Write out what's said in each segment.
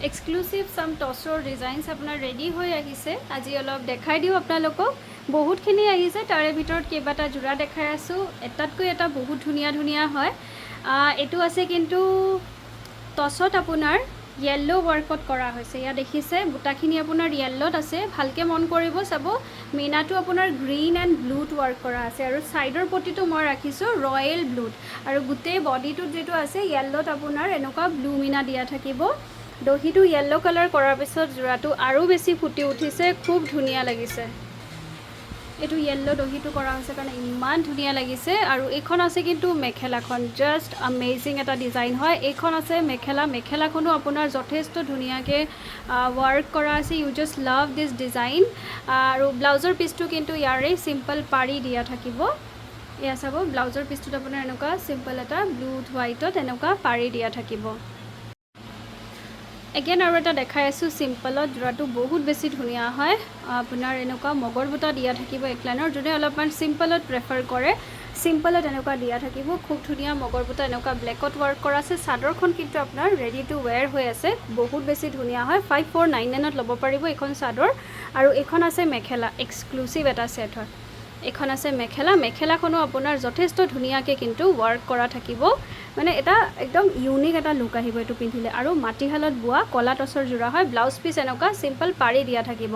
Exclusive চাম টছৰ designs আপোনাৰ ready হৈ আহিছে। আজি অলপ দেখাই দিওঁ আপোনালোকক। বহুতখিনি আহিছে, তাৰে ভিতৰত কেইবাটা যোৰা দেখাই আছোঁ। এটাতকৈ এটা বহুত ধুনীয়া ধুনীয়া হয়। এইটো আছে কিন্তু টছত আপোনাৰ য়েল্ল' ৱৰ্কত কৰা হৈছে। ইয়াত দেখিছে, বুটাখিনি আপোনাৰ য়েল্ল'ত আছে। ভালকৈ মন কৰিব, চাব, মীনাটো আপোনাৰ গ্ৰীণ এণ্ড ব্লুত ৱৰ্ক কৰা আছে আৰু ছাইডৰ পটিটো মই ৰাখিছোঁ ৰয়েল ব্লুত। আৰু গোটেই বডিটোত যিটো আছে, য়েল্ল'ত আপোনাৰ এনেকুৱা ব্লু মীনা দিয়া থাকিব। দহিটো য়েল্ল' কালাৰ কৰাৰ পিছত যোৰাটো আৰু বেছি ফুটি উঠিছে, খুব ধুনীয়া লাগিছে। এইটো য়েল্ল' দহিটো কৰা হৈছে কাৰণে ইমান ধুনীয়া লাগিছে। আৰু এইখন আছে কিন্তু মেখেলাখন, জাষ্ট আমেজিং এটা ডিজাইন হয়। এইখন আছে মেখেলা। মেখেলাখনো আপোনাৰ যথেষ্ট ধুনীয়াকৈ ৱৰ্ক কৰা আছে। You just love this design. আৰু ব্লাউজৰ পিচটো কিন্তু ইয়াৰে চিম্পল পাৰি দিয়া থাকিব। এয়া চাব, ব্লাউজৰ পিচটোত আপোনাৰ এনেকুৱা চিম্পল এটা ব্লু হোৱাইটত এনেকুৱা পাৰি দিয়া থাকিব। এগেইন আৰু এটা দেখাই আছোঁ চিম্পলত। যোৰাটো বহুত বেছি ধুনীয়া হয়। আপোনাৰ এনেকুৱা মগৰ বুটা দিয়া থাকিব এক লাইনৰ। যোনে অলপমান চিম্পলত প্ৰেফাৰ কৰে, চিম্পলত এনেকুৱা দিয়া থাকিব। খুব ধুনীয়া মগৰ বুটা এনেকুৱা ব্লেকত ৱৰ্ক কৰা আছে। চাদৰখন কিন্তু আপোনাৰ ৰেডি টু ৱেৰ হৈ আছে। বহুত বেছি ধুনীয়া হয়। 5499ত ল'ব পাৰিব এইখন চাদৰ। আৰু এইখন আছে মেখেলা। এক্সক্লুচিভ এটা ছেট হয়। এইখন আছে মেখেলা। মেখেলাখনো আপোনাৰ যথেষ্ট ধুনীয়াকৈ কিন্তু ৱৰ্ক কৰা থাকিব। মানে এটা একদম ইউনিক এটা লুক আহিব এইটো পিন্ধিলে। আৰু মাটিশালত বোৱা ক'লা টচৰ যোৰা হয়। ব্লাউজ পিচ এনেকুৱা চিম্পল পাৰি দিয়া থাকিব।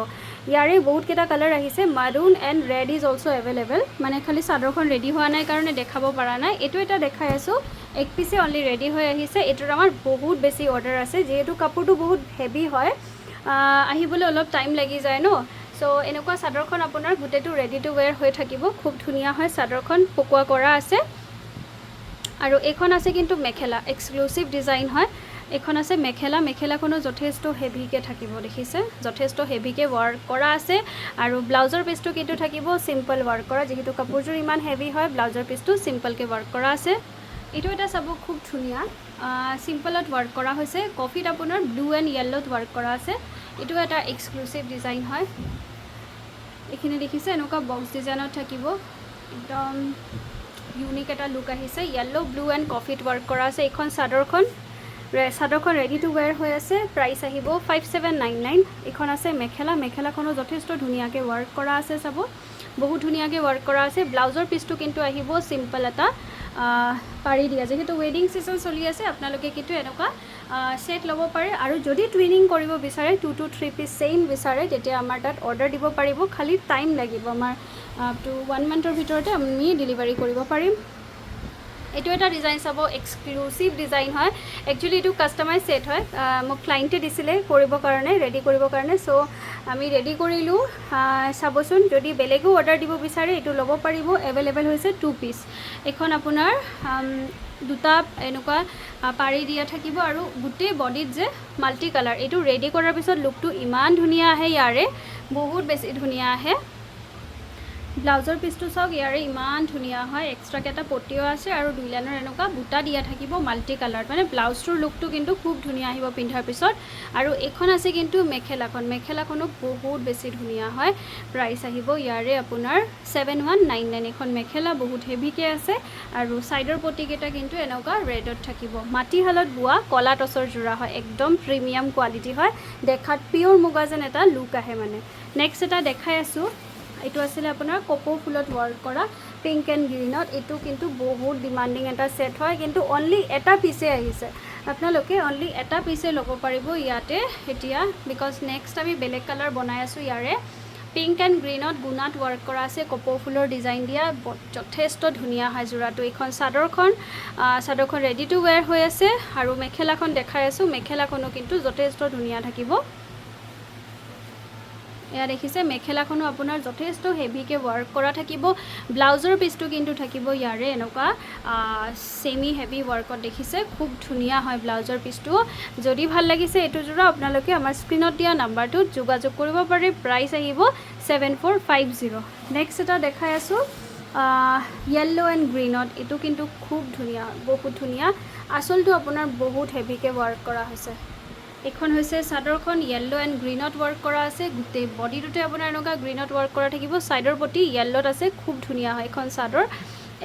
ইয়াৰে বহুতকেইটা কালাৰ আহিছে। Maroon and red is also available. মানে খালি চাদৰখন ৰেডি হোৱা নাই কাৰণে দেখাব পৰা নাই। এইটো এটা দেখাই আছোঁ, এক পিচে অনলি ৰেডি হৈ আহিছে। এইটোত আমাৰ বহুত বেছি অৰ্ডাৰ আছে। যিহেতু কাপোৰটো বহুত হেভি হয়, আহিবলৈ অলপ টাইম লাগি যায় ন। চ' এনেকুৱা চাদৰখন আপোনাৰ গোটেইটো ৰেডি টু ৱেৰ হৈ থাকিব। খুব ধুনীয়া হয় চাদৰখন, পকোৱা কৰা আছে। আৰু এইখন আছে কিন্তু মেখেলা। এক্সক্লুচিভ ডিজাইন হয়। এইখন আছে মেখেলা। মেখেলাখনো যথেষ্ট হেভিকৈ থাকিব। দেখিছে, যথেষ্ট হেভিকৈ ৱৰ্ক কৰা আছে। আৰু ব্লাউজৰ পিচটো কিন্তু থাকিব চিম্পল ৱৰ্ক কৰা। যিহেতু কাপোৰযোৰ ইমান হেভি হয়, ব্লাউজৰ পিচটো চিম্পলকৈ ৱৰ্ক কৰা আছে। এইটো এটা চাব, খুব ধুনীয়া চিম্পলত ৱৰ্ক কৰা হৈছে। কফিত আপোনাৰ ব্লু এণ্ড য়েল্ল'ত ৱৰ্ক কৰা আছে। এইটো এটা এক্সক্লুচিভ ডিজাইন হয়। এইখিনি দেখিছে, এনেকুৱা বক্স ডিজাইনত থাকিব। একদম ইউনিক এটা লুক আহিছে। য়েল্ল', ব্লু এণ্ড কফিত ৱৰ্ক কৰা আছে। এইখন চাদৰখন ৰেডি টু ৱেৰ হৈ আছে। প্ৰাইচ আহিব 5799। এইখন আছে মেখেলা। মেখেলাখনো যথেষ্ট ধুনীয়াকৈ ৱৰ্ক কৰা আছে। চাব, বহুত ধুনীয়াকৈ ৱৰ্ক কৰা আছে। ব্লাউজৰ পিচটো কিন্তু আহিব চিম্পল এটা পাৰি দিয়া। যিহেতু ৱেডিং ছিজন চলি আছে, আপোনালোকে কিন্তু এনেকুৱা ছেট ল'ব পাৰে। আৰু যদি টুইনিং কৰিব বিচাৰে, two to three piece same বিচাৰে, তেতিয়া আমাৰ তাত অৰ্ডাৰ দিব পাৰিব। খালি টাইম লাগিব। আমাৰ আপ টু ওৱান মান্থৰ ভিতৰতে আমি ডেলিভাৰী কৰিব পাৰিম। এইটো এটা ডিজাইন চাব, এক্সক্লুচিভ ডিজাইন হয়। একচুৱেলি এইটো কাষ্টমাইজ ছেট হয়। মোক ক্লাইণ্টে দিছিলে কৰিবৰ কাৰণে, ৰেডি কৰিবৰ কাৰণে। চ' আমি ৰেডি কৰিলোঁ। চাবচোন, যদি বেলেগেও অৰ্ডাৰ দিব বিচাৰে, এইটো ল'ব পাৰিব। এভেইলেবল হৈছে টু পিচ। এইখন আপোনাৰ দুটা এনেকুৱা পাৰি দিয়া থাকিব আৰু গোটেই বডিত যে মাল্টি কালাৰ। এইটো ৰেডি কৰাৰ পিছত লুকটো ইমান ধুনীয়া আহে ইয়াৰে, বহুত বেছি ধুনীয়া আহে। ব্লাউজৰ পিচটো চাওক ইয়াৰে, ইমান ধুনীয়া হয়। এক্সট্ৰাকৈ এটা পটিও আছে আৰু দুই লাইনৰ এনেকুৱা বুটা দিয়া থাকিব মাল্টি কালাৰ। মানে ব্লাউজটোৰ লুকটো কিন্তু খুব ধুনীয়া আহিব পিন্ধাৰ পিছত। আৰু এইখন আছে কিন্তু মেখেলাখন। মেখেলাখনো বহুত বেছি ধুনীয়া হয়। প্ৰাইচ আহিব ইয়াৰে আপোনাৰ 7199। এইখন মেখেলা বহুত হেভিকৈ আছে আৰু ছাইডৰ পটিকেইটা কিন্তু এনেকুৱা ৰেডত থাকিব। মাটিশালত বোৱা ক'লা টচৰ যোৰা হয়। একদম প্ৰিমিয়াম কোৱালিটি হয়। দেখাত পিয়'ৰ মুগা যেন এটা লুক আহে। মানে নেক্সট এটা দেখাই আছোঁ। এইটো আছিলে আপোনাৰ কপৌ ফুলত ৱৰ্ক কৰা পিংক এণ্ড গ্ৰীণত। এইটো কিন্তু বহুত ডিমাণ্ডিং এটা ছেট হয়, কিন্তু অনলি এটা পিচে আহিছে। আপোনালোকে অনলি এটা পিচে ল'ব পাৰিব ইয়াতে এতিয়া, because next আমি বেলেগ কালাৰ বনাই আছোঁ ইয়াৰে। পিংক এণ্ড গ্ৰীণত গুণাত ৱৰ্ক কৰা আছে, কপৌ ফুলৰ ডিজাইন দিয়া। যথেষ্ট ধুনীয়া হয় যোৰাটো। এইখন চাদৰখন ৰেডি টু ৱেৰ হৈ আছে। আৰু মেখেলাখন দেখাই আছোঁ। মেখেলাখনো কিন্তু যথেষ্ট ধুনীয়া থাকিব। এয়া দেখিছে, মেখেলাখনো আপোনাৰ যথেষ্ট হেভিকৈ ৱৰ্ক কৰা থাকিব। ব্লাউজৰ পিচটো কিন্তু থাকিব ইয়াৰে এনেকুৱা ছেমি হেভি ৱৰ্কত। দেখিছে, খুব ধুনীয়া হয় ব্লাউজৰ পিচটো। যদি ভাল লাগিছে এইটো যোৰা, আপোনালোকে আমাৰ স্ক্ৰীণত দিয়া নাম্বাৰটোত যোগাযোগ কৰিব পাৰে। প্ৰাইচ আহিব 7450। নেক্সট এটা দেখাই আছোঁ য়েল্ল' এণ্ড গ্ৰীণত। এইটো কিন্তু খুব ধুনীয়া, বহুত ধুনীয়া। আচলটো আপোনাৰ বহুত হেভিকৈ ৱৰ্ক কৰা হৈছে। এইখন হৈছে চাদৰখন। য়েল্ল' এণ্ড গ্ৰীণত ৱৰ্ক কৰা আছে। গোটেই বডিটোতে আপোনাৰ এনেকুৱা গ্ৰীণত ৱৰ্ক কৰা থাকিব। ছাইডৰ পটি য়েল্ল'ত আছে। খুব ধুনীয়া হয় এইখন চাদৰ।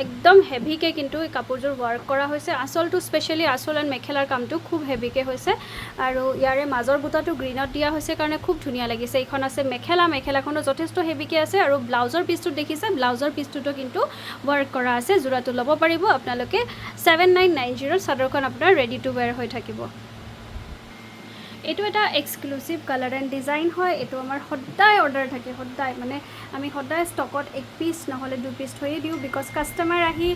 একদম হেভিকৈ কিন্তু এই কাপোৰযোৰ ৱৰ্ক কৰা হৈছে। আচলটো স্পেচিয়েলি, আচল এণ্ড মেখেলাৰ কামটো খুব হেভিকৈ হৈছে আৰু ইয়াৰে মাজৰ বুটাটো গ্ৰীণত দিয়া হৈছে কাৰণে খুব ধুনীয়া লাগিছে। এইখন আছে মেখেলা। মেখেলাখনো যথেষ্ট হেভিকৈ আছে আৰু ব্লাউজৰ পিচটোত দেখিছে, ব্লাউজৰ পিচটোতো কিন্তু ৱৰ্ক কৰা আছে। যোৰাটো ল'ব পাৰিব আপোনালোকে 7990। চাদৰখন আপোনাৰ ৰেডি টু ৱেৰ হৈ থাকিব। এইটো এটা এক্সক্লুচিভ কালাৰ এণ্ড ডিজাইন হয়। এইটো আমাৰ সদায় অৰ্ডাৰ থাকে, সদায় মানে আমি সদায় ষ্টকত এক পিচ নহ'লে দুই পিচ থৈয়ে দিওঁ, because customer আহি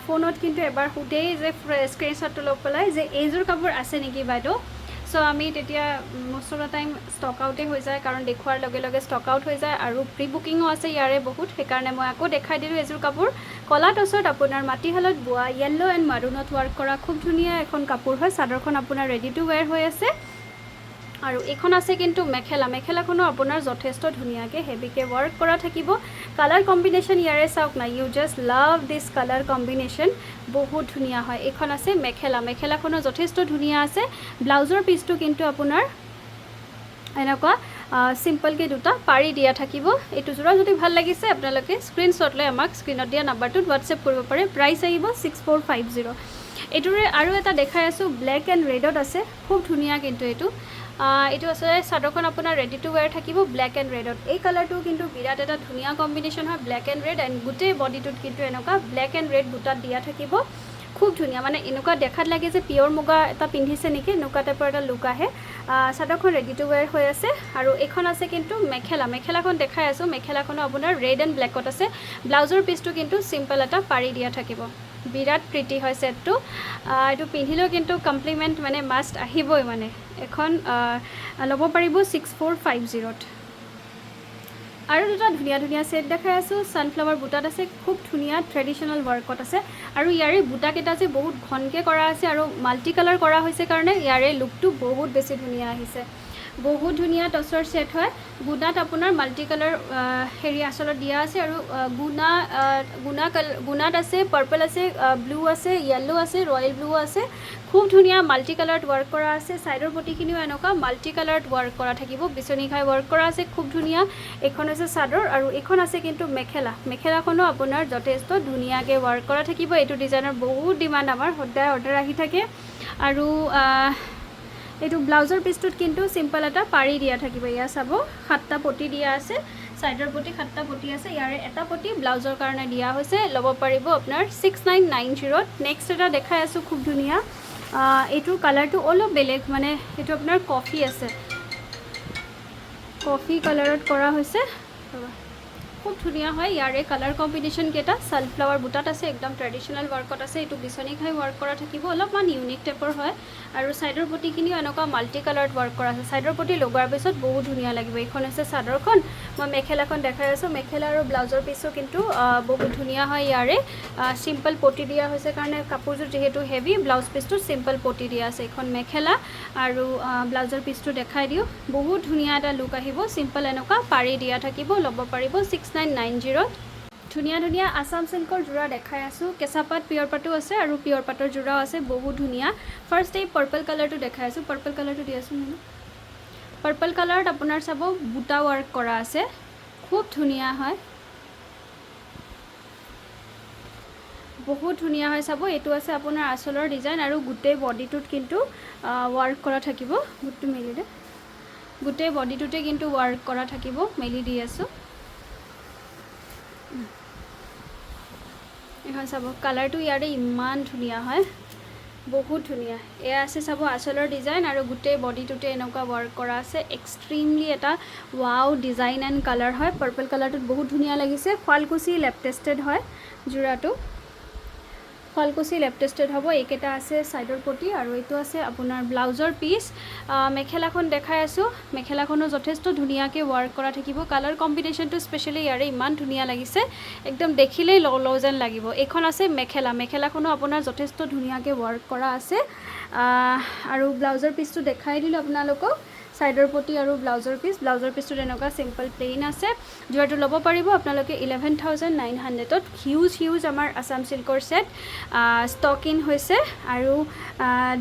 ফোনত কিন্তু এবাৰ সোধেই যে স্ক্ৰীনশ্বটটো লৈ পেলাই যে এইযোৰ কাপোৰ আছে নেকি বাইদেউ। চ' আমি তেতিয়া most of the time stock আউটেই হৈ যায়, কাৰণ দেখুৱাৰ লগে লগে ষ্টক আউট হৈ যায় আৰু প্ৰি বুকিঙো আছে ইয়াৰে বহুত। সেইকাৰণে মই আকৌ দেখাই দিলোঁ। এযোৰ কাপোৰ ক'লা টচত আপোনাৰ মাটিশালত বোৱা, য়েল্ল' এণ্ড মাৰুণত ৱৰ্ক কৰা খুব ধুনীয়া এখন কাপোৰ হয়। চাদৰখন আপোনাৰ ৰেডি টু ৱেৰ হৈ আছে আৰু এইখন আছে কিন্তু মেখেলা। মেখেলাখনো আপোনাৰ যথেষ্ট ধুনীয়াকৈ হেভিকৈ ৱৰ্ক কৰা থাকিব। কালাৰ কম্বিনেশ্যন ইয়াৰে চাওক না, you just love this colour combination, বহুত ধুনীয়া হয়। এইখন আছে মেখেলা। মেখেলাখনো যথেষ্ট ধুনীয়া আছে। ব্লাউজৰ পিচটো কিন্তু আপোনাৰ এনেকুৱা চিম্পলকৈ দুটা পাৰি দিয়া থাকিব। এইটো যোৰা যদি ভাল লাগিছে, আপোনালোকে স্ক্ৰীনশ্বট লৈ আমাক স্ক্ৰীণত দিয়া নাম্বাৰটোত হোৱাটছএপ কৰিব পাৰে। প্ৰাইচ আহিব 6450। এইটোৰে আৰু এটা দেখাই আছোঁ, ব্লেক এণ্ড ৰেডত আছে, খুব ধুনীয়া কিন্তু এইটো। এইটো আছে চাদৰখন আপোনাৰ ৰেডি টু ৱেৰ থাকিব ব্লেক এণ্ড ৰেডত। এই কালাৰটো কিন্তু বিৰাট এটা ধুনীয়া কম্বিনেশ্যন হয়, ব্লেক এণ্ড ৰেড। এণ্ড গোটেই বডিটোত কিন্তু এনেকুৱা ব্লেক এণ্ড ৰেড বুটাত দিয়া থাকিব। খুব ধুনীয়া, মানে এনেকুৱা দেখাত লাগে যে পিয়'ৰ মুগা এটা পিন্ধিছে নেকি, এনেকুৱা টাইপৰ এটা লুক আহে। চাদৰখন ৰেডি টু ৱেৰ হৈ আছে আৰু এইখন আছে কিন্তু মেখেলা। মেখেলাখন দেখাই আছোঁ। মেখেলাখনো আপোনাৰ ৰেড এণ্ড ব্লেকত আছে। ব্লাউজৰ পিচটো কিন্তু চিম্পল এটা পাৰি দিয়া থাকিব। বিৰাট প্ৰিটি হয় ছেটটো। এইটো পিন্ধিলেও কিন্তু কমপ্লিমেণ্ট মানে মাষ্ট আহিবই। মানে এখন ল'ব পাৰিব 6450ত। আৰু দুটা ধুনীয়া ধুনীয়া ছেট দেখাই আছোঁ। ছানফ্লাৱাৰ বুটাত আছে, খুব ধুনীয়া ট্ৰেডিশ্যনেল ৱৰ্কত আছে আৰু ইয়াৰে বুটাকেইটা যে বহুত ঘনকৈ কৰা আছে আৰু মাল্টি কালাৰ কৰা হৈছে কাৰণে ইয়াৰে লুকটো বহুত বেছি ধুনীয়া আহিছে। বহুত ধুনীয়া টচৰ ছেট হয়। গুণাত আপোনাৰ মাল্টি কালাৰ হেৰি আচলত দিয়া আছে আৰু গুণা গুণা কালাৰ গুণাত আছে, পাৰ্পল আছে, ব্লু আছে, য়েল্ল' আছে, ৰয়েল ব্লু আছে। খুব ধুনীয়া মাল্টি কালাৰত ৱৰ্ক কৰা আছে। ছাইডৰ পটিখিনিও এনেকুৱা মাল্টি কালাৰত ৱৰ্ক কৰা থাকিব। বিচনী খাই ৱৰ্ক কৰা আছে, খুব ধুনীয়া। এইখন হৈছে চাদৰ আৰু এইখন আছে কিন্তু মেখেলা। মেখেলাখনো আপোনাৰ যথেষ্ট ধুনীয়াকৈ ৱৰ্ক কৰা থাকিব। এইটো ডিজাইনৰ বহুত ডিমাণ্ড, আমাৰ সদায় অৰ্ডাৰ আহি থাকে। আৰু এইটো ব্লাউজৰ পিচটোত কিন্তু চিম্পল এটা পাৰি দিয়া থাকিব। এয়া চাব, সাতটা পটি দিয়া আছে। ছাইডৰ পটি সাতটা পটি আছে। ইয়াৰে এটা পটি ব্লাউজৰ কাৰণে দিয়া হৈছে। ল'ব পাৰিব আপোনাৰ 6990ত। নেক্সট এটা দেখাই আছোঁ, খুব ধুনীয়া। এইটোৰ কালাৰটো অলপ বেলেগ, মানে এইটো আপোনাৰ কফি আছে, কফি কালাৰত কৰা হৈছে। ৰ'বা। খুব ধুনীয়া হয় ইয়াৰে কালাৰ কম্বিনেশ্যন কেইটা। ছানফ্লাৱাৰ বুটাত আছে, একদম ট্ৰেডিশ্যনেল ৱৰ্কত আছে। এইটো বিচনী খাই ৱৰ্ক কৰা থাকিব, অলপমান ইউনিক টাইপৰ হয় আৰু ছাইডৰ পটিখিনিও এনেকুৱা মাল্টি কালাৰত ৱৰ্ক কৰা আছে। ছাইডৰ পটি লগোৱাৰ পিছত বহুত ধুনীয়া লাগিব। এইখন হৈছে চাদৰখন। মই মেখেলাখন দেখাই আছোঁ। মেখেলা আৰু ব্লাউজৰ পিচো কিন্তু বহুত ধুনীয়া হয়। ইয়াৰে চিম্পল পটি দিয়া হৈছে কাৰণে কাপোৰযোৰ যিহেতু হেভি, ব্লাউজ পিচটোত চিম্পল পটি দিয়া আছে। এইখন মেখেলা আৰু ব্লাউজৰ পিচটো দেখাই দিওঁ। বহুত ধুনীয়া এটা লুক আহিব। চিম্পল এনেকুৱা পাৰি দিয়া থাকিব। ল'ব পাৰিব 6990ত। ধুনীয়া ধুনীয়া আছাম চিল্কৰ যোৰা দেখাই আছোঁ। কেঁচা পাট, পিয়ৰ পাতো আছে আৰু পিয়ৰ পাটৰ যোৰাও আছে, বহুত ধুনীয়া। ফাৰ্ষ্ট এই পাৰ্পল কালাৰটো দেখাই আছোঁ। পাৰ্পল কালাৰটো দিয়াচোন। পাৰ্পল কালাৰত আপোনাৰ চাব, বুটা ৱৰ্ক কৰা আছে, খুব ধুনীয়া হয়, বহুত ধুনীয়া হয়। চাব, এইটো আছে আপোনাৰ আঁচলৰ ডিজাইন আৰু গোটেই বডিটোত কিন্তু ৱৰ্ক কৰা থাকিব। গোটটো মেলি দে। গোটেই বডিটোতে কিন্তু ৱৰ্ক কৰা থাকিব। মেলি দি আছোঁ। এখন চাব, কালাৰটো ইয়াৰে ইমান ধুনীয়া হয়, বহুত ধুনীয়া। এয়া আছে চাব আঁচলৰ ডিজাইন আৰু গোটেই বডিটোতে এনেকুৱা ৱৰ্ক কৰা আছে। এক্সট্ৰিমলি এটা ৱাও ডিজাইন এণ্ড কালাৰ হয়। পাৰ্পল কালাৰটোত বহুত ধুনীয়া লাগিছে। শুৱালকুছি লেব টেষ্টেড হয় যোৰাটো, শুৱালকুছি লেব টেষ্টেড হ'ব। এইকেইটা আছে ছাইডৰ পটি আৰু এইটো আছে আপোনাৰ ব্লাউজৰ পিচ। মেখেলাখন দেখাই আছোঁ। মেখেলাখনো যথেষ্ট ধুনীয়াকৈ ৱৰ্ক কৰা থাকিব। কালাৰ কম্বিনেশ্যনটো স্পেচিয়েলি ইয়াৰে ইমান ধুনীয়া লাগিছে, একদম দেখিলেই লওঁ লওঁ যেন লাগিব। এইখন আছে মেখেলা। মেখেলাখনো আপোনাৰ যথেষ্ট ধুনীয়াকৈ ৱৰ্ক কৰা আছে আৰু ব্লাউজৰ পিচটো দেখাই দিলোঁ আপোনালোকক। ছাইডৰ পটি আৰু ব্লাউজৰ পিচ। ব্লাউজৰ পিচটো তেনেকুৱা চিম্পল প্লেইন আছে। যোৰাটো ল'ব পাৰিব আপোনালোকে 11,900ত। হিউজ হিউজ আমাৰ আছাম চিল্কৰ ছেট ষ্টক ইন হৈছে আৰু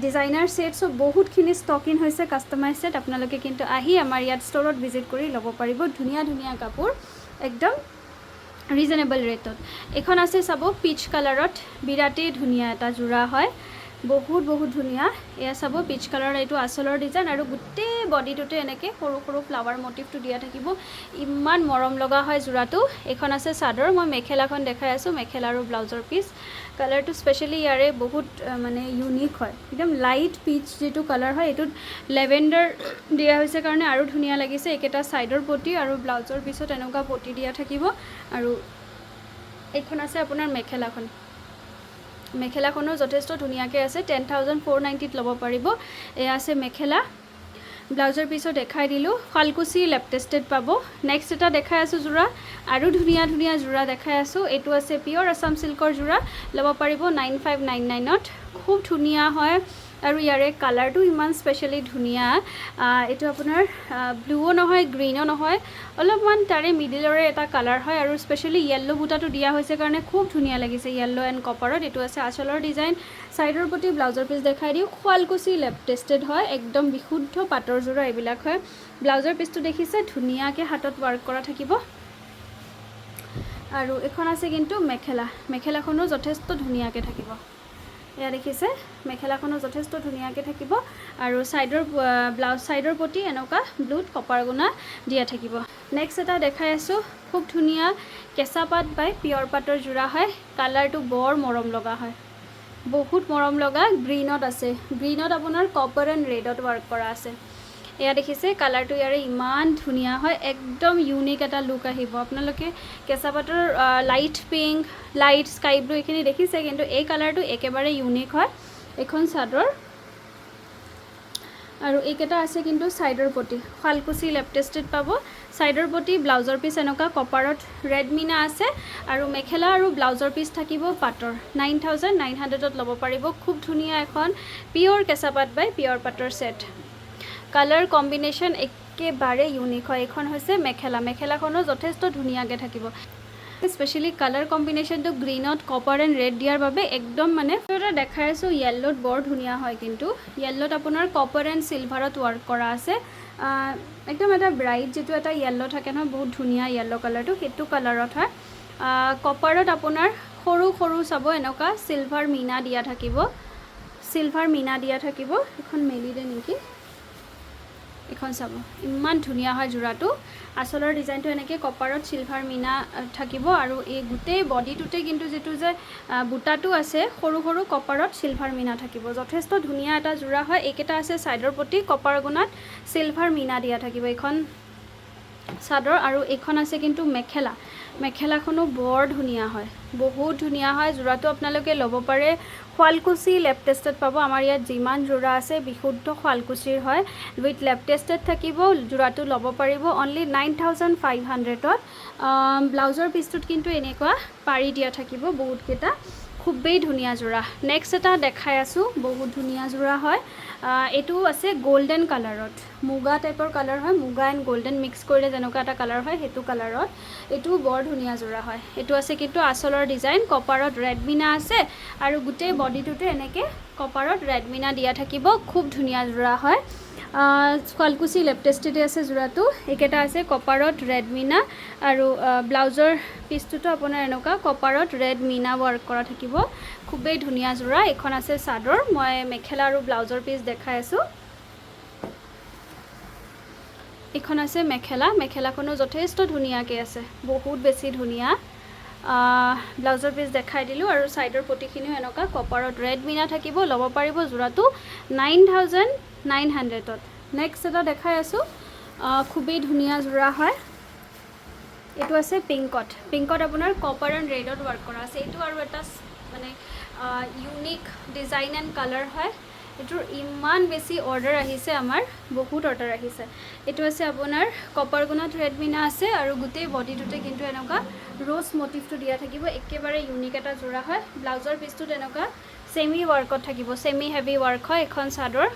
ডিজাইনাৰ ছেটছো বহুতখিনি ষ্টক ইন হৈছে। কাষ্টমাইজ ছেট আপোনালোকে কিন্তু আহি আমাৰ ইয়াত ষ্ট'ৰত ভিজিট কৰি ল'ব পাৰিব। ধুনীয়া ধুনীয়া কাপোৰ একদম। ৰিজনেবল ৰেটত। এইখন আছে চাব, পিচ কালাৰত বিৰাটেই ধুনীয়া এটা যোৰা হয়, বহুত বহুত ধুনীয়া। এয়া চাব, পিচ কালাৰৰ এইটো আচলৰ ডিজাইন আৰু গোটেই বডিটোতে এনেকৈ সৰু সৰু ফ্লাৱাৰ মটিভটো দিয়া থাকিব। ইমান মৰম লগা হয় যোৰাটো। এইখন আছে চাদৰ, মই মেখেলাখন দেখাই আছোঁ, মেখেলা আৰু ব্লাউজৰ পিচ। কালাৰটো স্পেচিয়েলি ইয়াৰে বহুত মানে ইউনিক হয়, একদম লাইট পিচ যিটো কালাৰ হয়, এইটোত লেভেণ্ডাৰ দিয়া হৈছে কাৰণে আৰু ধুনীয়া লাগিছে। এইকেইটা ছাইডৰ পটি আৰু ব্লাউজৰ পিছত এনেকুৱা পটি দিয়া থাকিব। আৰু এইখন আছে আপোনাৰ মেখেলাখন। মেখেলাখনো যথেষ্ট ধুনীয়াকৈ আছে। 10,490ত ল'ব পাৰিব। এয়া আছে মেখেলা, ব্লাউজৰ পিছত দেখাই দিলোঁ। শুৱালকুছি লেব টেষ্টেড পাব। নেক্সট এটা দেখাই আছোঁ যোৰা, আৰু ধুনীয়া ধুনীয়া যোৰা দেখাই আছোঁ। এইটো আছে পিয়'ৰ আছাম চিল্কৰ যোৰা, ল'ব পাৰিব 9599ত। খুব ধুনীয়া হয় আৰু ইয়াৰে কালাৰটো ইমান স্পেচিয়েলি ধুনীয়া। এইটো আপোনাৰ ব্লুও নহয়, গ্ৰীণো নহয়, অলপমান তাৰে মিডিলৰে এটা কালাৰ হয়। আৰু স্পেচিয়েলি য়েল্ল' বুটাটো দিয়া হৈছে কাৰণে খুব ধুনীয়া লাগিছে, য়েল্ল' এণ্ড কপাৰত। এইটো আছে আচলৰ ডিজাইন, ছাইডৰ প্ৰতি, ব্লাউজৰ পিচ দেখাই দিওঁ। শুৱালকুছি লেব টেষ্টেড হয়, একদম বিশুদ্ধ পাটৰ যোৰা এইবিলাক হয়। ব্লাউজৰ পিচটো দেখিছে, ধুনীয়াকৈ হাতত ৱাৰ্ক কৰা থাকিব। আৰু এইখন আছে কিন্তু মেখেলা। মেখেলাখনো যথেষ্ট ধুনীয়াকৈ থাকিব। এয়া দেখিছে, মেখেলাখনো যথেষ্ট ধুনীয়াকৈ থাকিব। আৰু ছাইডৰ ব্লাউজ ছাইডৰ প্ৰতি এনেকুৱা ব্লুত কপাৰ গুণা দিয়া থাকিব। নেক্সট এটা দেখাই আছোঁ, খুব ধুনীয়া কেঁচা পাট বাই পিয়ৰ পাটৰ যোৰা হয়। কালাৰটো বৰ মৰম লগা হয়, বহুত মৰম লগা। গ্ৰীণত আছে, গ্ৰীণত আপোনাৰ কপাৰ এণ্ড ৰেডত ৱাৰ্ক কৰা আছে। এয়া দেখিছে, কালাৰটো ইয়াৰে ইমান ধুনীয়া হয়, একদম ইউনিক এটা লুক আহিব। আপোনালোকে কেঁচা পাটৰ light pink, light sky blue এইখিনি দেখিছে, কিন্তু এই কালাৰটো একেবাৰে ইউনিক হয়। এইখন চাদৰ আৰু এইকেইটা আছে কিন্তু ছাইডৰ পটি। শুৱালকুছি লেব টেষ্টেড পাব। ছাইডৰ পটি, ব্লাউজৰ পিচ এনেকুৱা কপাৰত ৰেড মিনা আছে আৰু মেখেলা আৰু ব্লাউজৰ পিচ থাকিব পাটৰ। 9900ত ল'ব পাৰিব। খুব ধুনীয়া এখন পিয়'ৰ কেঁচা পাট বাই পিয়'ৰ পাটৰ ছেট। কালাৰ কম্বিনেশ্যন একেবাৰে ইউনিক হয়। এইখন হৈছে মেখেলা। মেখেলাখনো যথেষ্ট ধুনীয়াকৈ থাকিব। স্পেচিয়েলি কালাৰ কম্বিনেশ্যনটো গ্ৰীণত কপাৰ এণ্ড ৰেড দিয়াৰ বাবে একদম মানে এটা দেখাই আছোঁ, য়েল্ল'ত বৰ ধুনীয়া হয় কিন্তু। য়েল্ল'ত আপোনাৰ কপাৰ এণ্ড চিলভাৰত ৱৰ্ক কৰা আছে। একদম এটা ব্ৰাইট যিটো এটা য়েল্ল' থাকে নহয়, বহুত ধুনীয়া য়েল্ল' কালাৰটো, সেইটো কালাৰত হয়। কপাৰত আপোনাৰ সৰু সৰু চাব, এনেকুৱা চিলভাৰ মীনা দিয়া থাকিব, চিলভাৰ মীনা দিয়া থাকিব। এখন মেলি দে নেকি? এইখন চাব, ইমান ধুনীয়া হয় যোৰাটো। আচলৰ ডিজাইনটো এনেকৈ কপাৰত চিলভাৰ মীনা থাকিব আৰু এই গোটেই বডিটোতে কিন্তু যিটো যে বুটাটো আছে, সৰু সৰু কপাৰত চিলভাৰ মীনা থাকিব। যথেষ্ট ধুনীয়া এটা যোৰা হয়। এইকেইটা আছে ছাইডৰ প্ৰতি, কপাৰ গুণাত চিলভাৰ মীনা দিয়া থাকিব। এইখন চাদৰ আৰু এইখন আছে কিন্তু মেখেলা। মেখেলাখনো বৰ ধুনীয়া হয়, বহুত ধুনীয়া হয়। যোৰাটো আপোনালোকে ল'ব পাৰে। শুৱালকুছি লেব টেষ্টেড পাব। আমাৰ ইয়াত যিমান যোৰা আছে বিশুদ্ধ শুৱালকুছিৰ হয়, উইথ লেব টেষ্টেড থাকিব। যোৰাটো ল'ব পাৰিব অনলি 9500ত। ব্লাউজৰ পিচটোত কিন্তু এনেকুৱা পাৰি দিয়া থাকিব বহুতকেইটা। খুবেই ধুনীয়া যোৰা। নেক্সট এটা দেখাই আছোঁ, বহুত ধুনীয়া যোৰা হয়। এইটো আছে গ'ল্ডেন কালাৰত, মুগা টাইপৰ কালাৰ হয়। মুগা এণ্ড গ'ল্ডেন মিক্স কৰিলে যেনেকুৱা এটা কালাৰ হয়, সেইটো কালাৰত। এইটোও বৰ ধুনীয়া যোৰা হয়। এইটো আছে কিন্তু আচলৰ ডিজাইন, কপাৰত ৰেড মিনা আছে আৰু গোটেই বডিটোতে এনেকৈ কপাৰত ৰেড মিনা দিয়া থাকিব। খুব ধুনীয়া যোৰা হয়। শুৱালকুছি লেব টেষ্টেডে আছে যোৰাটো। এইকেইটা আছে কপাৰত ৰেড মিনা আৰু ব্লাউজৰ পিচটোতো আপোনাৰ এনেকুৱা কপাৰত ৰেড মিনা ৱৰ্ক কৰা থাকিব। খুবেই ধুনীয়া যোৰা। এইখন আছে চাদৰ, মই মেখেলা আৰু ব্লাউজৰ পিচ দেখাই আছোঁ। এইখন আছে মেখেলা। মেখেলাখনো যথেষ্ট ধুনীয়াকৈ আছে, বহুত বেছি ধুনীয়া। ব্লাউজৰ পিচ দেখাই দিলোঁ আৰু ছাইডৰ পটিখিনিও এনেকুৱা কপাৰত ৰেড মিনা থাকিব। ল'ব পাৰিব যোৰাটো 9900ত। নেক্সট এটা দেখাই আছোঁ, খুবেই ধুনীয়া যোৰা হয়। এইটো আছে পিংকত। পিংকত আপোনাৰ কপাৰ এণ্ড ৰেডত ৱৰ্ক কৰা আছে। এইটো আৰু এটা মানে ইউনিক ডিজাইন এণ্ড কালাৰ হয়। এইটোৰ ইমান বেছি অৰ্ডাৰ আহিছে আমাৰ, বহুত অৰ্ডাৰ আহিছে। এইটো আছে আপোনাৰ কপাৰ গুণাত ৰেড মিনা আছে আৰু গোটেই বডিটোতে কিন্তু এনেকুৱা ৰ'জ মটিভটো দিয়া থাকিব। একেবাৰে ইউনিক এটা যোৰা হয়। ব্লাউজৰ পিচটোত এনেকুৱা ছেমি ৱৰ্কত থাকিব, ছেমি হেভি ৱৰ্ক হয়। এখন চাদৰ,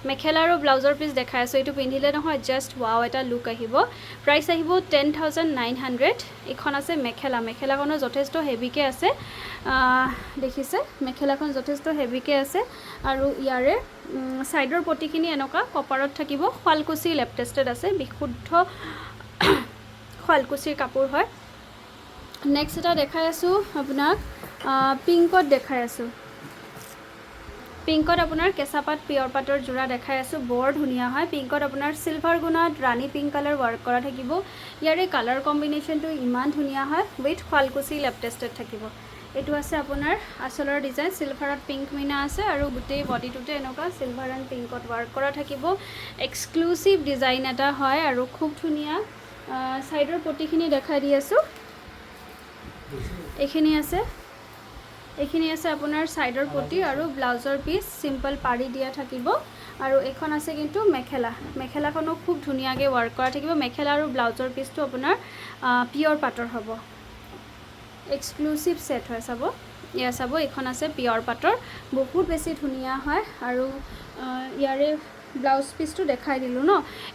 মেখেলা আৰু ব্লাউজৰ পিচ দেখাই আছোঁ। এইটো পিন্ধিলে নহয় জাষ্ট ৱাও এটা লুক আহিব। প্ৰাইচ আহিব 10,900। এইখন আছে মেখেলা। মেখেলাখনো যথেষ্ট হেভিকৈ আছে। দেখিছে, মেখেলাখন যথেষ্ট হেভিকৈ আছে আৰু ইয়াৰে ছাইডৰ পটিখিনি এনেকুৱা কপাৰত থাকিব। শুৱালকুছি লেব টেষ্টেড আছে, বিশুদ্ধ শুৱালকুছিৰ কাপোৰ হয়। নেক্সট এটা দেখাই আছোঁ আপোনাক, পিংকত দেখাই আছোঁ। পিংকত আপোনাৰ কেঁচা পাত পিয়ৰ পাটৰ যোৰা দেখাই আছোঁ, বৰ ধুনীয়া হয়। পিংকত আপোনাৰ চিলভাৰ গুণাত ৰাণী পিংক কালাৰ ৱৰ্ক কৰা থাকিব। ইয়াৰে কালাৰ কম্বিনেশ্যনটো ইমান ধুনীয়া হয়, উইথ শুৱালকুছি লেব টেষ্টেড থাকিব। এইটো আছে আপোনাৰ আচলৰ ডিজাইন। চিলভাৰত পিংক মিনা আছে আৰু গোটেই বডিটোতে এনেকুৱা চিলভাৰ এণ্ড পিংকত ৱৰ্ক কৰা থাকিব। এক্সক্লুচিভ ডিজাইন এটা হয় আৰু খুব ধুনীয়া। ছাইডৰ পটিখিনি দেখাই দি আছোঁ। এইখিনি আছে আপোনাৰ ছাইডৰ পটি আৰু ব্লাউজৰ পিচ, চিম্পল পাৰি দিয়া থাকিব। আৰু এইখন আছে কিন্তু মেখেলা। মেখেলাখনো খুব ধুনীয়াকৈ ৱৰ্ক কৰা থাকিব। মেখেলা আৰু ব্লাউজৰ পিচটো আপোনাৰ পিয়ৰ পাটৰ হ'ব। এক্সক্লুচিভ ছেট হয়, চাব। এয়া চাব, এইখন আছে পিয়ৰ পাটৰ, বহুত বেছি ধুনীয়া হয়। আৰু ইয়াৰে ব্লাউজ পিচটো দেখাই দিলোঁ ন।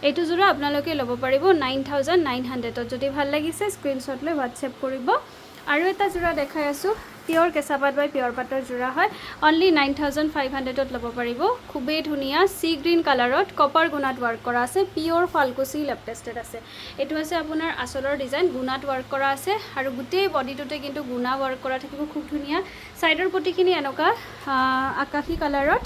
এইটো যোৰা আপোনালোকে ল'ব পাৰিব 9900ত। যদি ভাল লাগিছে, স্ক্ৰীনশ্বট লৈ হোৱাটছএপ কৰিব। আৰু এটা যোৰা দেখাই আছোঁ, পিয়ৰ কেঁচা পাত বাই পিয়ৰ পাটৰ যোৰা হয়। অনলি 9500ত ল'ব পাৰিব। খুবেই ধুনীয়া, চি গ্ৰীণ কালাৰত কপাৰ গুণাত ৱৰ্ক কৰা আছে। পিয়ৰ শুৱালকুছি লেব টেষ্টেড আছে। এইটো আছে আপোনাৰ আচলৰ ডিজাইন, গুণাত ৱৰ্ক কৰা আছে আৰু গোটেই বডিটোতে কিন্তু গুণা ৱৰ্ক কৰা থাকিব, খুব ধুনীয়া। ছাইডৰ পটিখিনি এনেকুৱা আকাশী কালাৰত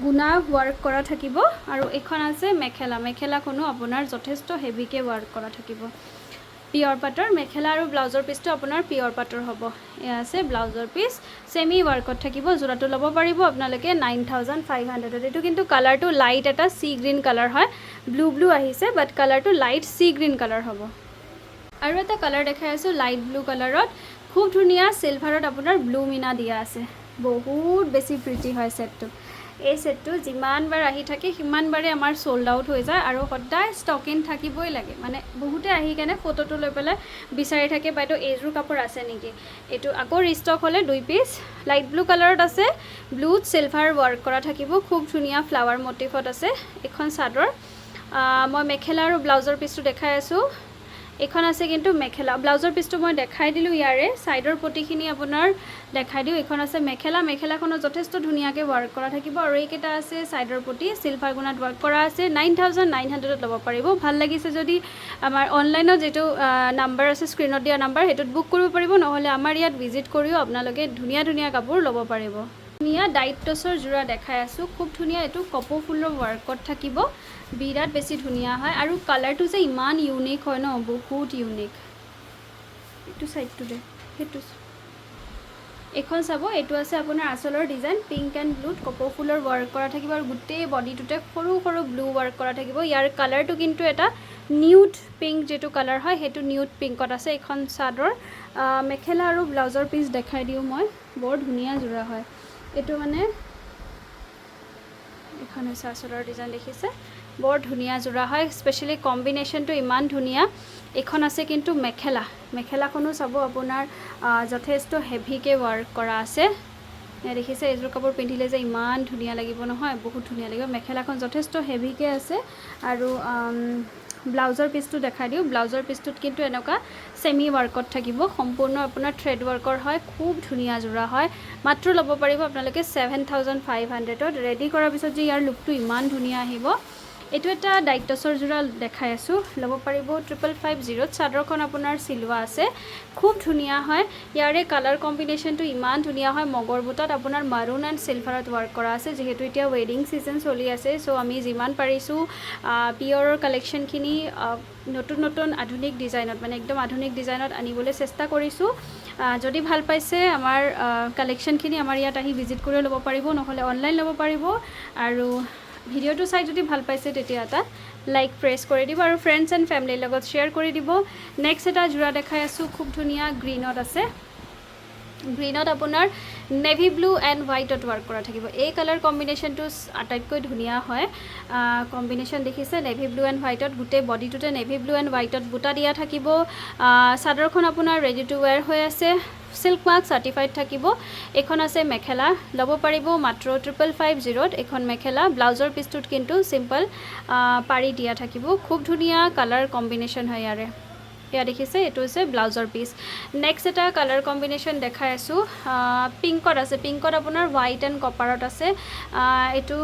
গুণা ৱৰ্ক কৰা থাকিব। আৰু এইখন আছে মেখেলা। মেখেলাখনো আপোনাৰ যথেষ্ট হেভিকৈ ৱৰ্ক কৰা থাকিব। পিয়ৰ পাটৰ মেখেলা আৰু ব্লাউজৰ পিচটো আপোনাৰ পিয়ৰ পাটৰ হ'ব। এয়া আছে ব্লাউজৰ পিচ, ছেমি ৱৰ্কত থাকিব। যোৰাটো ল'ব পাৰিব আপোনালোকে 9500ত। এইটো কিন্তু কালাৰটো লাইট এটা চি গ্ৰীণ কালাৰ হয়। ব্লু ব্লু আহিছে, বাট কালাৰটো লাইট চি গ্ৰীণ কালাৰ হ'ব। আৰু এটা কালাৰ দেখাই আছোঁ, লাইট ব্লু কালাৰত খুব ধুনীয়া, চিলভাৰত আপোনাৰ ব্লু মিনা দিয়া আছে। বহুত বেছি প্ৰিটি হয় ছেটটো। এই ছেটটো যিমানবাৰ আহি থাকে, সিমানবাৰেই আমাৰ চ'ল্ড আউট হৈ যায় আৰু সদায় ষ্টক ইন থাকিবই লাগে। মানে বহুতে আহি কেনে ফটোটো লৈ পেলাই বিচাৰি থাকে, "বাইদেউ, এইযোৰ কাপোৰ আছে নেকি?" এইটো আকৌ ৰিষ্টক হ'লে দুই পিচ লাইট ব্লু কালাৰত আছে। ব্লুত চিলভাৰ ৱৰ্ক কৰা থাকিব, খুব ধুনীয়া ফ্লাৱাৰ মটিফত আছে। এইখন চাদৰ। মই মেখেলা আৰু ব্লাউজৰ পিচটো দেখাই আছোঁ। এইখন আছে কিন্তু মেখেলা। ব্লাউজৰ পিচটো মই দেখাই দিলোঁ। ইয়াৰে ছাইডৰ পটিখিনি আপোনাৰ দেখাই দিওঁ। এইখন আছে মেখেলা। মেখেলাখনত যথেষ্ট ধুনীয়াকৈ ৱৰ্ক কৰা থাকিব। আৰু এইকেইটা আছে ছাইডৰ পটি, চিলভাৰ গুণাত ৱৰ্ক কৰা আছে। 9900ত ল'ব পাৰিব। ভাল লাগিছে যদি আমাৰ অনলাইনত যিটো নাম্বাৰ আছে, স্ক্ৰীণত দিয়া নাম্বাৰ, সেইটোত বুক কৰিব পাৰিব। নহ'লে আমাৰ ইয়াত ভিজিট কৰিও আপোনালোকে ধুনীয়া ধুনীয়া কাপোৰ ল'ব পাৰিব। ধুনীয়া ডাইট টচৰ যোৰা দেখাই আছোঁ, খুব ধুনীয়া। এইটো কপৌ ফুলৰ ৱৰ্কত থাকিব, বিৰাট বেছি ধুনীয়া হয়। আৰু কালাৰটো যে ইমান ইউনিক হয় ন, বহুত ইউনিক। এইটো ছাইডটো দে, সেইটো এইখন চাব। এইটো আছে আপোনাৰ আচলৰ ডিজাইন। পিংক এণ্ড ব্লুত কপৌ ফুলৰ ৱৰ্ক কৰা থাকিব আৰু গোটেই বডিটোতে সৰু সৰু ব্লু ৱৰ্ক কৰা থাকিব। ইয়াৰ কালাৰটো কিন্তু এটা নিউড পিংক যিটো কালাৰ হয়, সেইটো নিউড পিংকত আছে। এইখন চাদৰ। মেখেলা আৰু ব্লাউজৰ পিচ দেখাই দিওঁ মই। বৰ ধুনীয়া যোৰা হয় এইটো। মানে এইখন হৈছে আচলৰ ডিজাইন, দেখিছে? বৰ ধুনীয়া যোৰা হয়, স্পেচিয়েলি কম্বিনেশ্যনটো ইমান ধুনীয়া। এইখন আছে কিন্তু মেখেলা। মেখেলাখনো চাব আপোনাৰ, যথেষ্ট হেভিকৈ ৱৰ্ক কৰা আছে। এয়া দেখিছে, এইযোৰ কাপোৰ পিন্ধিলে যে ইমান ধুনীয়া লাগিব নহয়, বহুত ধুনীয়া লাগিব। মেখেলাখন যথেষ্ট হেভিকৈ আছে। আৰু ব্লাউজৰ পিচটো দেখাই দিওঁ। ব্লাউজৰ পিচটোত কিন্তু এনেকুৱা ছেমি ৱৰ্কত থাকিব, সম্পূৰ্ণ আপোনাৰ থ্ৰেড ৱৰ্কৰ হয়। খুব ধুনীয়া যোৰা হয়। মাত্ৰ ল'ব পাৰিব আপোনালোকে 7500ত। ৰেডি কৰাৰ পিছত যে ইয়াৰ লুকটো ইমান ধুনীয়া আহিব। এইটো এটা ডাইট টচৰ যোৰা দেখাই আছোঁ, ল'ব পাৰিব 555 0ত। চাদৰখন আপোনাৰ চিলোৱা আছে, খুব ধুনীয়া হয়। ইয়াৰে কালাৰ কম্বিনেশ্যনটো ইমান ধুনীয়া হয়। মগৰ বুটাত আপোনাৰ মাৰুণ এণ্ড চিলভাৰত ৱৰ্ক কৰা আছে। যিহেতু এতিয়া ৱেডিং ছিজন চলি আছে, চ' আমি যিমান পাৰিছোঁ পিয়ৰৰ কালেকশ্যনখিনি নতুন নতুন আধুনিক ডিজাইনত, মানে একদম আধুনিক ডিজাইনত আনিবলৈ চেষ্টা কৰিছোঁ। যদি ভাল পাইছে আমাৰ কালেকশ্যনখিনি, আমাৰ ইয়াত আহি ভিজিট কৰিও ল'ব পাৰিব, নহ'লে অনলাইন ল'ব পাৰিব। আৰু ভিডিঅ'টো চাই যদি ভাল পাইছে, তেতিয়া এটা লাইক প্ৰেছ কৰি দিব আৰু ফ্ৰেণ্ডছ এণ্ড ফেমিলিৰ লগত শ্বেয়াৰ কৰি দিব। নেক্সট এটা যোৰা দেখাই আছোঁ, খুব ধুনীয়া, গ্ৰীণত আছে। গ্ৰীণত আপোনাৰ নেভি ব্লু এণ্ড হোৱাইটত ৱৰ্ক কৰা থাকিব। এই কালাৰ কম্বিনেশ্যনটো আটাইতকৈ ধুনীয়া হয়। কম্বিনেশ্যন দেখিছে, নেভি ব্লু এণ্ড হোৱাইটত গোটেই বডিটোতে নেভি ব্লু এণ্ড হোৱাইটত বুটা দিয়া থাকিব। চাদৰখন আপোনাৰ ৰেডি টু ৱেৰ হৈ আছে, চিল্ক মাৰ্ক চাৰ্টিফাইড থাকিব। এইখন আছে মেখেলা। ল'ব পাৰিব মাত্ৰ 555 0ত। এইখন মেখেলা। ব্লাউজৰ পিচটোত কিন্তু চিম্পল পাৰি দিয়া থাকিব। খুব ধুনীয়া কালাৰ কম্বিনেশ্যন হয় ইয়াৰে। এয়া দেখিছে, এইটো হৈছে ব্লাউজৰ পিচ। নেক্সট এটা কালাৰ কম্বিনেশ্যন দেখাই আছোঁ, পিংকত আছে। পিংকত আপোনাৰ হোৱাইট এণ্ড কপাৰত আছে। এইটো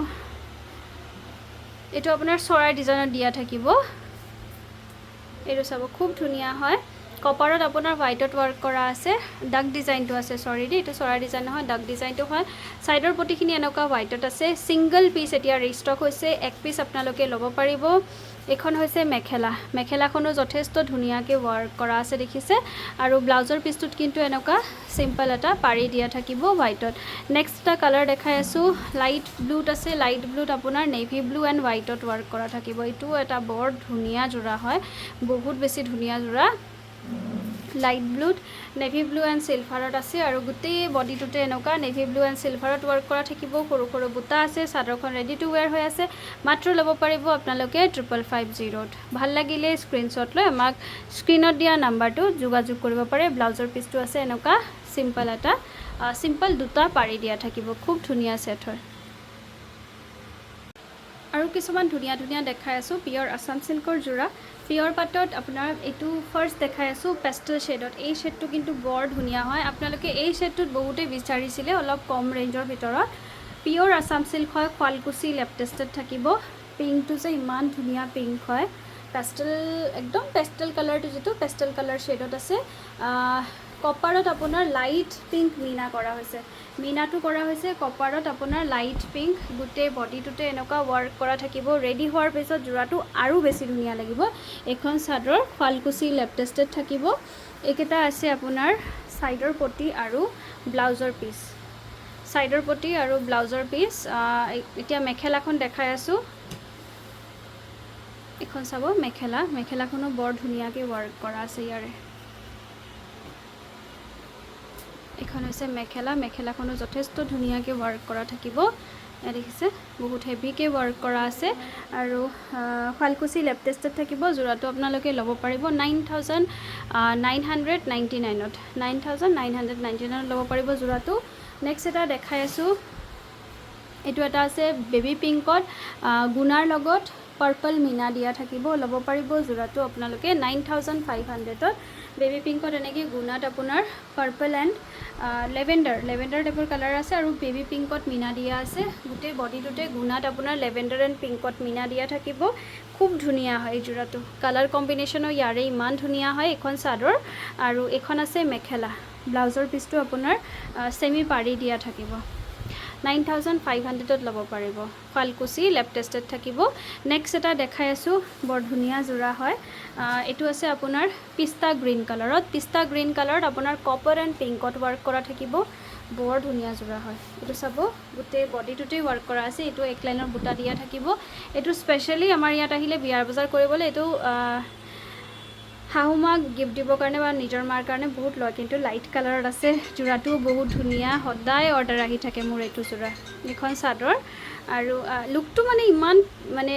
এইটো আপোনাৰ চৰাই ডিজাইনত দিয়া থাকিব। এইটো চাব, খুব ধুনীয়া হয়। কপাৰত আপোনাৰ হোৱাইটত ৱৰ্ক কৰা আছে, ডাক ডিজাইনটো আছে। চৰি দেই, এইটো চৰাই ডিজাইন নহয়, ডাক ডিজাইনটো হয়। ছাইডৰ পটিখিনি এনেকুৱা হোৱাইটত আছে। ছিংগল পিচ এতিয়া ৰিষ্টক হৈছে, এক পিচ আপোনালোকে ল'ব পাৰিব। এইখন হৈছে মেখেলা। মেখেলাখনো যথেষ্ট ধুনীয়াকৈ ৱৰ্ক কৰা আছে, দেখিছে? আৰু ব্লাউজৰ পিচটোত কিন্তু এনেকুৱা চিম্পল এটা পাৰি দিয়া থাকিব হোৱাইটত। নেক্সট এটা কালাৰ দেখাই আছোঁ। লাইট ব্লুত আছে। লাইট ব্লুত আপোনাৰ নেভি ব্লু এণ্ড হোৱাইটত ৱৰ্ক কৰা থাকিব। এইটোও এটা বৰ ধুনীয়া যোৰা হয়, বহুত বেছি ধুনীয়া যোৰা। লাইট ব্লুত নেভি ব্লু এণ্ড চিলভাৰত আছে আৰু গোটেই বডিটোতে এনেকুৱা নেভি ব্লু এণ্ড চিলভাৰত ৱৰ্ক কৰা থাকিব। সৰু সৰু বুটা আছে। চাদৰখন ৰেডি টু ৱেৰ হৈ আছে। মাত্ৰ ল'ব পাৰিব আপোনালোকে 5550ত। ভাল লাগিলে স্ক্ৰীনশ্বট লৈ আমাক স্ক্ৰীণত দিয়া নাম্বাৰটোত যোগাযোগ কৰিব পাৰে। ব্লাউজৰ পিচটো আছে এনেকুৱা চিম্পল এটা, চিম্পল দুটা পাৰি দিয়া থাকিব। খুব ধুনীয়া ছেট হয়। আৰু কিছুমান ধুনীয়া ধুনীয়া দেখাই আছোঁ পিয়ৰ আছাম চিল্কৰ যোৰা। পিয়ৰ পাটত আপোনাৰ এইটো ফাৰ্ষ্ট দেখাই আছোঁ পেষ্টেল শ্বেডত। এই শ্বেডটো কিন্তু বৰ ধুনীয়া হয়। আপোনালোকে এই শ্বেডটোত বহুতেই বিচাৰিছিলে অলপ কম ৰেঞ্জৰ ভিতৰত। পিয়ৰ আছাম চিল্ক হয়, শুৱালকুছি লেব টেষ্টেড থাকিব। পিংকটো যে ইমান ধুনীয়া পিংক হয়, পেষ্টেল, একদম পেষ্টেল কালাৰটো যিটো পেষ্টেল কালাৰ শ্বেডত আছে। কপাৰত আপোনাৰ লাইট পিংক মীনা কৰা হৈছে। মীনাটো কৰা হৈছে কপাৰত আপোনাৰ লাইট পিংক। গোটেই বডিটোতে এনেকুৱা ৱৰ্ক কৰা থাকিব। ৰেডি হোৱাৰ পিছত যোৰাটো আৰু বেছি ধুনীয়া লাগিব। এইখন চাদৰ শুৱালকুছি লেব টেষ্টেড থাকিব। এইকেইটা আছে আপোনাৰ ছাইডৰ পটি আৰু ব্লাউজৰ পিচ। ছাইডৰ পটি আৰু ব্লাউজৰ পিচ। এতিয়া মেখেলাখন দেখাই আছোঁ। এইখন চাব মেখেলা। মেখেলাখনো বৰ ধুনীয়াকৈ ৱৰ্ক কৰা আছে ইয়াৰে। এইখন হৈছে মেখেলা। মেখেলাখনো যথেষ্ট ধুনীয়াকৈ ৱৰ্ক কৰা থাকিব। এয়া দেখিছে, বহুত হেভিকৈ ৱৰ্ক কৰা আছে আৰু শুৱালকুছি লেব টেষ্টেড থাকিব। যোৰাটো আপোনালোকে ল'ব পাৰিব 9999ত। 9999ত ল'ব পাৰিব যোৰাটো। নেক্সট এটা দেখাই আছোঁ। এইটো এটা আছে বেবী পিংকত, গুণাৰ লগত পাৰ্পল মীনা দিয়া থাকিব। ল'ব পাৰিব যোৰাটো আপোনালোকে 9500ত। বেবী পিংকত এনেকৈ গুণাত আপোনাৰ পাৰ্পল এণ্ড লেভেণ্ডাৰ, লেভেণ্ডাৰ টাইপৰ কালাৰ আছে আৰু বেবী পিংকত মীনা দিয়া আছে। গোটেই বডিটোতে গুণাত আপোনাৰ লেভেণ্ডাৰ এণ্ড পিংকত মীনা দিয়া থাকিব। খুব ধুনীয়া হয় এই যোৰাটো। কালাৰ কম্বিনেশ্যনো ইয়াৰে ইমান ধুনীয়া হয়। এইখন চাদৰ আৰু এইখন আছে মেখেলা। ব্লাউজৰ পিচটো আপোনাৰ ছেমি পাৰি দিয়া থাকিব। 9500ত ল'ব পাৰিব। শুৱালকুছি লেব টেষ্টেড থাকিব। নেক্সট এটা দেখাই আছোঁ, বৰ ধুনীয়া যোৰা হয়। এইটো আছে আপোনাৰ পিষ্টা গ্ৰীণ কালাৰত। পিষ্টা গ্ৰীণ কালাৰত আপোনাৰ কপাৰ এণ্ড পিংকত ৱৰ্ক কৰা থাকিব। বৰ ধুনীয়া যোৰা হয়। এইটো চাব, গোটেই বডিটোতেই ৱৰ্ক কৰা আছে। এইটো এক লাইনৰ বুটা দিয়া থাকিব। এইটো স্পেচিয়েলি আমাৰ ইয়াত আহিলে বিয়াৰ বজাৰ কৰিবলৈ, এইটো শাহু মাক গিফ্ট দিবৰ কাৰণে বা নিজৰ মাৰ কাৰণে বহুত লয়। কিন্তু লাইট কালাৰত আছে, যোৰাটোও বহুত ধুনীয়া। সদায় অৰ্ডাৰ আহি থাকে মোৰ এইটো যোৰা। এইখন চাদৰ আৰু লুকটো মানে ইমান মানে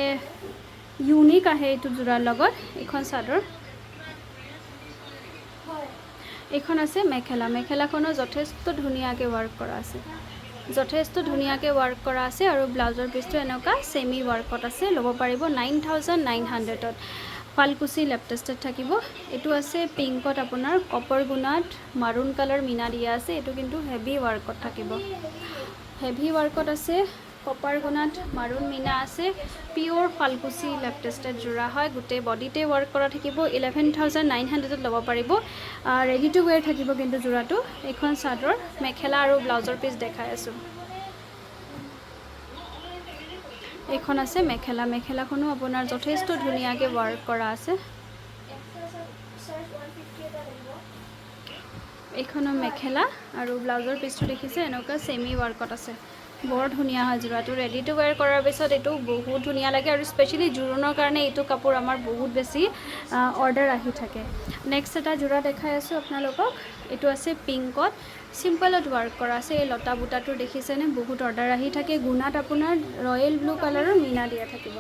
ইউনিক আহে এইটো যোৰাৰ লগত। এইখন চাদৰ, এইখন আছে মেখেলা। মেখেলাখনো যথেষ্ট ধুনীয়াকৈ ৱৰ্ক কৰা আছে, যথেষ্ট ধুনীয়াকৈ ৱৰ্ক কৰা আছে আৰু ব্লাউজৰ পিচটো এনেকুৱা ছেমি ৱৰ্কত আছে। ল'ব পাৰিব 9900ত। শুৱালকুছি লেব টেষ্টেড থাকিব। এইটো আছে পিংকত আপোনাৰ কপাৰ গুণাত মাৰুণ কালাৰ মীনা দিয়া আছে। এইটো কিন্তু হেভি ৱৰ্কত থাকিব। হেভি ৱৰ্কত আছে, কপাৰ গুণাত মাৰুণ মীনা আছে। পিয়'ৰ শুৱালকুছি লেব টেষ্টেড যোৰা হয়। গোটেই বডিতে ৱৰ্ক কৰা থাকিব। 11,900ত ল'ব পাৰিব। ৰেডি টু ৱেৰ থাকিব কিন্তু যোৰাটো। এইখন চাদৰ, মেখেলা আৰু ব্লাউজৰ পিচ দেখাই আছোঁ। এইখন আছে মেখেলা। মেখেলাখনো আপোনাৰ যথেষ্ট ধুনীয়াকৈ ৱৰ্ক কৰা আছে। চাৰ্জ 150 এটা লাগিব। এইখনো মেখেলা আৰু ব্লাউজৰ পিচটো দেখিছে, এনেকুৱা ছেমি ৱৰ্কত আছে। বৰ ধুনীয়া হয় যোৰাটো। ৰেডি টু ৱেৰ কৰাৰ পিছত এইটো বহুত ধুনীয়া লাগে আৰু স্পেচিয়েলি জোৰোণৰ কাৰণে এইটো কাপোৰ আমাৰ বহুত বেছি অৰ্ডাৰ আহি থাকে। নেক্সট এটা যোৰা দেখাই আছোঁ আপোনালোকক। এইটো আছে পিংকত, চিম্পলত ৱৰ্ক কৰা আছে। এই লতা বুটাটো দেখিছেনে? বহুত অৰ্ডাৰ আহি থাকে। গুণাত আপোনাৰ ৰয়েল ব্লু কালাৰৰ মীনা দিয়া থাকিব।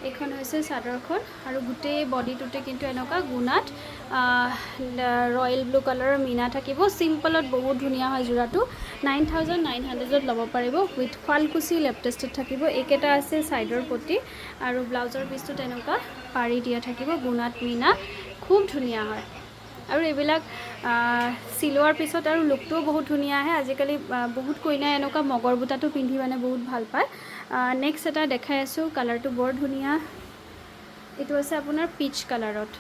এইখন হৈছে চাদৰখন আৰু গোটেই বডিটোতে কিন্তু এনেকুৱা গুণাত ৰয়েল ব্লু কালাৰৰ মীনা থাকিব। চিম্পলত বহুত ধুনীয়া হয় যোৰাটো। 9900ত ল'ব পাৰিব। উইথ শুৱালকুছি লেব টেষ্টেড থাকিব। এইকেইটা আছে ছাইডৰ পটি আৰু ব্লাউজৰ পিচটো তেনেকুৱা পাৰি দিয়া থাকিব, গুণাত মীনা। খুব ধুনীয়া হয় আৰু এইবিলাক চিলোৱাৰ পিছত আৰু লুকটোও বহুত ধুনীয়া আহে। আজিকালি বহুত কইনাই এনেকুৱা মগৰ বুটাটো পিন্ধি মানে বহুত ভাল পায়। নেক্সট এটা দেখাই আছোঁ। কালাৰটো বৰ ধুনীয়া। এইটো আছে আপোনাৰ পিচ কালাৰত।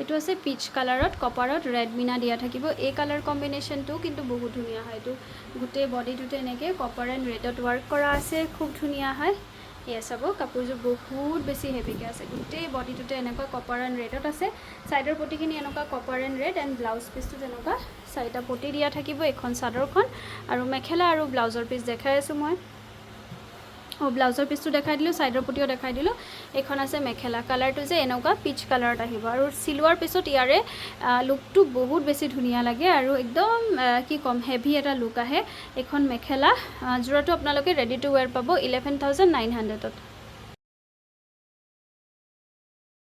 এইটো আছে পিচ কালাৰত, কপাৰত ৰেড মিনা দিয়া থাকিব। এই কালাৰ কম্বিনেশ্যনটো কিন্তু বহুত ধুনীয়া হয়। এইটো গোটেই বডিটোতে এনেকৈ কপাৰ এণ্ড ৰেডত ৱৰ্ক কৰা আছে, খুব ধুনীয়া হয়। এয়া চাব, কাপোৰযোৰ বহুত বেছি হেভিকৈ আছে। গোটেই বডিটোতে এনেকুৱা কপাৰ এণ্ড ৰেডত আছে। ছাইডৰ পটিখিনি এনেকুৱা copper and red and blouse পিচটো তেনেকুৱা চাৰিটা পটি দিয়া থাকিব। এইখন চাদৰখন আৰু মেখেলা আৰু ব্লাউজৰ পিচ দেখাই আছোঁ মই। অঁ, ব্লাউজৰ পিচটো দেখাই দিলোঁ, ছাইডৰ পটিও দেখাই দিলোঁ। এইখন আছে মেখেলা। কালাৰটো যে এনেকুৱা পিচ কালাৰত আহিব আৰু চিলোৱাৰ পিছত ইয়াৰে লুকটো বহুত বেছি ধুনীয়া লাগে আৰু একদম কি ক'ম, হেভি এটা লুক আহে। এইখন মেখেলা। যোৰাটো আপোনালোকে ৰেডি টু ৱেৰ পাব 11,900ত।